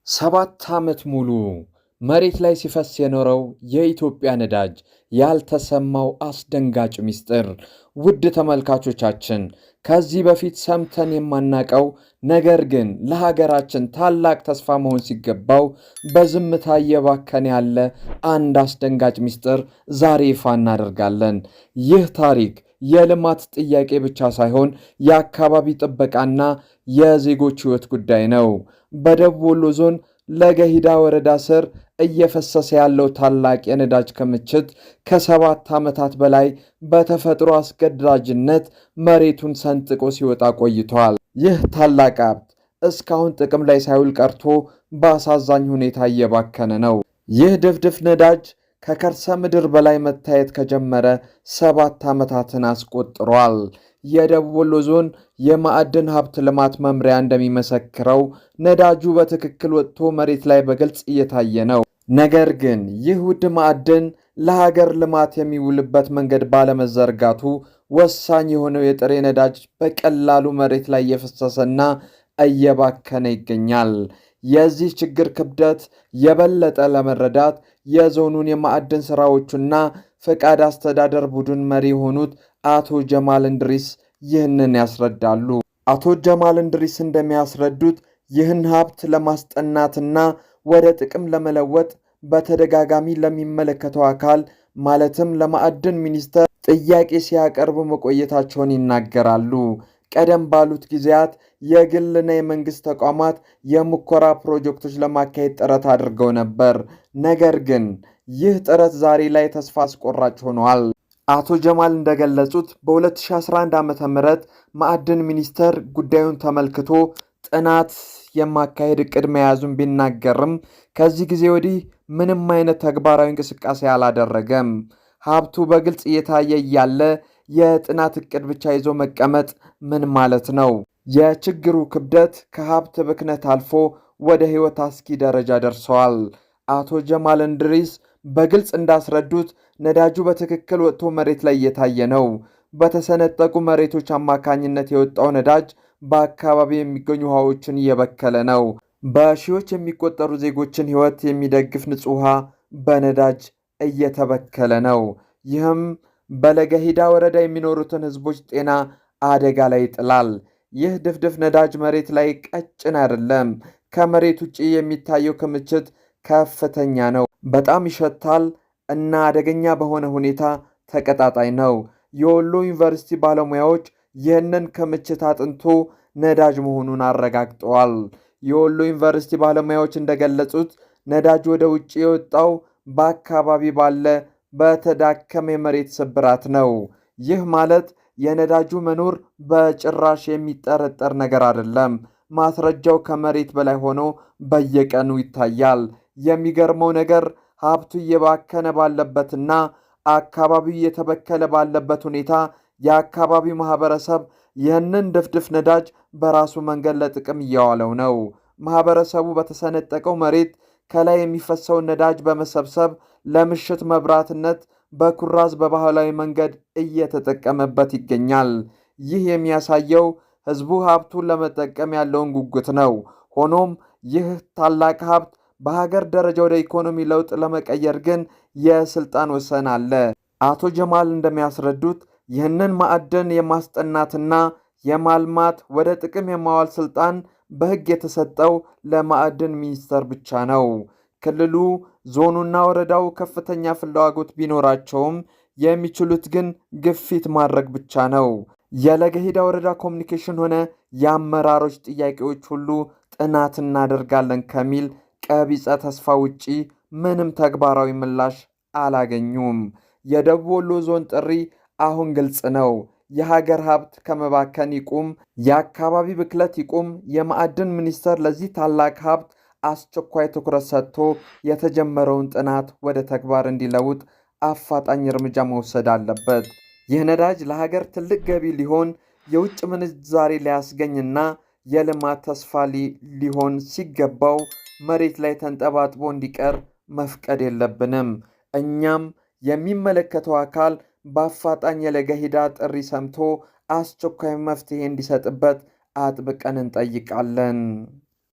7 ዓመት ሙሉ መሬት ላይ ሲፈስ የኖረው የኢትዮጵያ ነዳጅ ያልተሰማው አስደንጋጭ ምስጢር። ውድ ተመልካቾቻችን፣ ከዚህ በፊት ሰምተን የማናቀው ነገር ግን ለሀገራችን ታላቅ ተስፋ መሆን ሲገባው በዝምታ እየባከነ ያለ አንድ አስደንጋጭ ምስጢር ዛሬ ይፋ እናደርጋለን። ይህ ታሪክ የልማት ጥያቄ ብቻ ሳይሆን የአካባቢ ጥበቃና የዜጎች ሕይወት ጉዳይ ነው። በደቡብ ወሎ ዞን ለገሂዳ ወረዳ ስር እየፈሰሰ ያለው ታላቅ የነዳጅ ክምችት ከ7 ዓመታት በላይ በተፈጥሮ አስገዳጅነት መሬቱን ሰንጥቆ ሲወጣ ቆይቷል። ይህ ታላቅ ሀብት እስካሁን ጥቅም ላይ ሳይውል ቀርቶ በአሳዛኝ ሁኔታ እየባከነ ነው። ይህ ድፍድፍ ነዳጅ ከከርሰ ምድር በላይ መታየት ከጀመረ 7 ዓመታትን አስቆጥሯል። የደቡብ ወሎ ዞን የማዕድን ሀብት ልማት መምሪያ እንደሚመሰክረው ነዳጁ በትክክል ወጥቶ መሬት ላይ በግልጽ እየታየ ነው። ነገር ግን ይህ ውድ ማዕድን ለሀገር ልማት የሚውልበት መንገድ ባለመዘርጋቱ ወሳኝ የሆነው የጥሬ ነዳጅ በቀላሉ መሬት ላይ እየፈሰሰና እየባከነ ይገኛል። የዚህ ችግር ክብደት የበለጠ ለመረዳት የዞኑን የማዕድን ስራዎቹና ፈቃድ አስተዳደር ቡድን መሪ የሆኑት አቶ ጀማል እንድሪስ ይህንን ያስረዳሉ። አቶ ጀማል እንድሪስ እንደሚያስረዱት ይህን ሀብት ለማስጠናትና ወደ ጥቅም ለመለወጥ በተደጋጋሚ ለሚመለከተው አካል ማለትም ለማዕድን ሚኒስቴር ጥያቄ ሲያቀርቡ መቆየታቸውን ይናገራሉ። ቀደም ባሉት ጊዜያት የግልና የመንግስት ተቋማት የሙከራ ፕሮጀክቶች ለማካሄድ ጥረት አድርገው ነበር። ነገር ግን ይህ ጥረት ዛሬ ላይ ተስፋ አስቆራጭ ሆኗል። አቶ ጀማል እንደገለጹት በ2011 ዓ ም ማዕድን ሚኒስቴር ጉዳዩን ተመልክቶ ጥናት የማካሄድ እቅድ መያዙን ቢናገርም ከዚህ ጊዜ ወዲህ ምንም አይነት ተግባራዊ እንቅስቃሴ አላደረገም። ሀብቱ በግልጽ እየታየ እያለ የጥናት እቅድ ብቻ ይዞ መቀመጥ ምን ማለት ነው? የችግሩ ክብደት ከሀብት ብክነት አልፎ ወደ ሕይወት አስጊ ደረጃ ደርሰዋል። አቶ ጀማል እንድሪስ በግልጽ እንዳስረዱት ነዳጁ በትክክል ወጥቶ መሬት ላይ እየታየ ነው። በተሰነጠቁ መሬቶች አማካኝነት የወጣው ነዳጅ በአካባቢ የሚገኙ ውሃዎችን እየበከለ ነው። በሺዎች የሚቆጠሩ ዜጎችን ሕይወት የሚደግፍ ንጹህ ውሃ በነዳጅ እየተበከለ ነው። ይህም በለገሂዳ ወረዳ የሚኖሩትን ሕዝቦች ጤና አደጋ ላይ ይጥላል። ይህ ድፍድፍ ነዳጅ መሬት ላይ ቀጭን አይደለም። ከመሬት ውጭ የሚታየው ክምችት ከፍተኛ ነው። በጣም ይሸታል እና አደገኛ በሆነ ሁኔታ ተቀጣጣይ ነው። የወሎ ዩኒቨርሲቲ ባለሙያዎች ይህንን ክምችት አጥንቶ ነዳጅ መሆኑን አረጋግጠዋል። የወሎ ዩኒቨርሲቲ ባለሙያዎች እንደገለጹት ነዳጅ ወደ ውጭ የወጣው በአካባቢ ባለ በተዳከመ የመሬት ስብራት ነው። ይህ ማለት የነዳጁ መኖር በጭራሽ የሚጠረጠር ነገር አይደለም። ማስረጃው ከመሬት በላይ ሆኖ በየቀኑ ይታያል። የሚገርመው ነገር ሀብቱ እየባከነ ባለበትና አካባቢው እየተበከለ ባለበት ሁኔታ የአካባቢው ማህበረሰብ ይህንን ድፍድፍ ነዳጅ በራሱ መንገድ ለጥቅም እያዋለው ነው። ማህበረሰቡ በተሰነጠቀው መሬት ከላይ የሚፈሰውን ነዳጅ በመሰብሰብ ለምሽት መብራትነት በኩራዝ በባህላዊ መንገድ እየተጠቀመበት ይገኛል። ይህ የሚያሳየው ህዝቡ ሀብቱን ለመጠቀም ያለውን ጉጉት ነው። ሆኖም ይህ ታላቅ ሀብት በሀገር ደረጃ ወደ ኢኮኖሚ ለውጥ ለመቀየር ግን የስልጣን ወሰን አለ። አቶ ጀማል እንደሚያስረዱት ይህንን ማዕድን የማስጠናትና የማልማት ወደ ጥቅም የማዋል ስልጣን በሕግ የተሰጠው ለማዕድን ሚኒስቴር ብቻ ነው። ክልሉ፣ ዞኑና ወረዳው ከፍተኛ ፍላጎት ቢኖራቸውም የሚችሉት ግን ግፊት ማድረግ ብቻ ነው። የለገሂዳ ወረዳ ኮሚኒኬሽን ሆነ የአመራሮች ጥያቄዎች ሁሉ ጥናት እናደርጋለን ከሚል ቀቢጸ ተስፋ ውጪ ምንም ተግባራዊ ምላሽ አላገኙም። የደቡብ ወሎ ዞን ጥሪ አሁን ግልጽ ነው። የሀገር ሀብት ከመባከን ይቁም፣ የአካባቢ ብክለት ይቁም። የማዕድን ሚኒስቴር ለዚህ ታላቅ ሀብት አስቸኳይ ትኩረት ሰጥቶ የተጀመረውን ጥናት ወደ ተግባር እንዲለውጥ አፋጣኝ እርምጃ መውሰድ አለበት። ይህ ነዳጅ ለሀገር ትልቅ ገቢ ሊሆን፣ የውጭ ምንዛሬ ሊያስገኝና የልማት ተስፋ ሊሆን ሲገባው መሬት ላይ ተንጠባጥቦ እንዲቀር መፍቀድ የለብንም። እኛም የሚመለከተው አካል በአፋጣኝ የለገሂዳ ጥሪ ሰምቶ አስቸኳይ መፍትሄ እንዲሰጥበት አጥብቀን እንጠይቃለን።